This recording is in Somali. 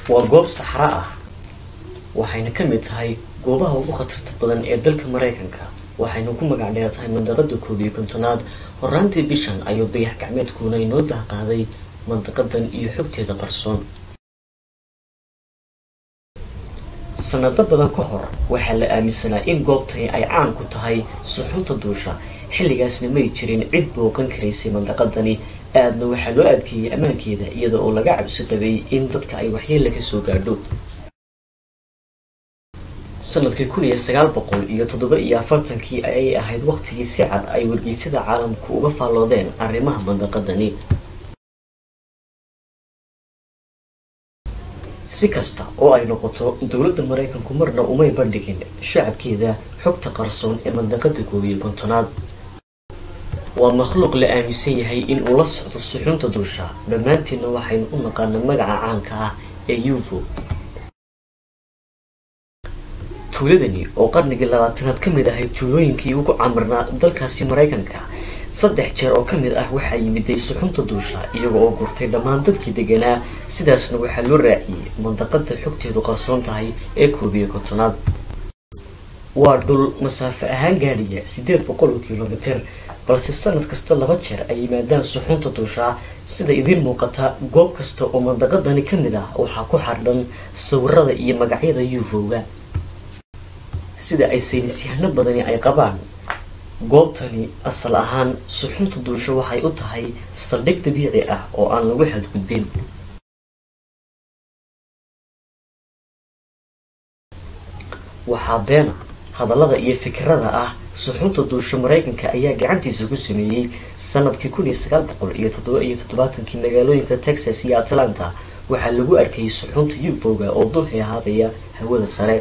Waa goob saxra ah, waxayna ka mid tahay goobaha ugu khatarta badan ee dalka Maraykanka, waxayna ku magac dheer tahay mandaqada 51aad. Horaantii bishan ayuu dayax gacmeedkuuna inoo dahqaaday mandaqadan iyo xogteeda qarsoon. Sanado badan ka hor waxaa la aaminsanaa in goobtani ay caan ku tahay suxunta duusha, xilligaasna may jirin cid booqan karaysay mandaqadani, aadna waxaa loo adkeeyey ammaankeeda iyada oo laga cabsi qabay in dadka ay waxyeella ka soo gaadho. Sanadkii 1947kii ayay ahayd waqtigii si cad ay wargeysyada caalamku uga faalloodeen arrimaha mandaqadani. Si kasta oo ay noqoto, dowladda Maraykanku marna umay bandhigin shacabkeeda xogta qarsoon ee mandaqada 51aad. Waa makhluuq la aaminsan yahay in uu la socdo suxuunta duusha, dhammaantiinna waxaynu u naqaana magaca caanka ah ee UFO. Tuuladani oo qarnigii 20aad ka mid ahayd tuulooyinkii ugu camirnaa dalkaasi Maraykanka, 3 jeer oo ka mid ah waxaa yimiday suxunta duusha iyaga oo gurtay dhammaan dadkii deganaa, sidaasna waxaa loo raaciyey mandaqada xogteedu qarsoon tahay ee 51aad. Waa dhul masaafo ahaan gaadhaya 800 kilomitir, balse sanad kasta 2 jeer ay yimaadaan suxunta duusha. Sida idiin muuqata, goob kasta oo mandaqadani ka mid ah waxaa ku xardhan sawirada iyo magacyada UFO-ga. Sida ay saynisyahano badani ay qabaan, goobtani asal ahaan suxunta duusha waxay u tahay saldhig dabiici ah oo aan lagu xadgudbin. Waxaa beena hadallada iyo fikirada ah suxunta duusha Maraykanka ayaa gacantiisa ku sameeyey. Sanadkii 1977kii magaalooyinka Texas iyo Atlanta waxaa lagu arkayay suxunta UFO-ga oo dul heehaabaya hawada sare.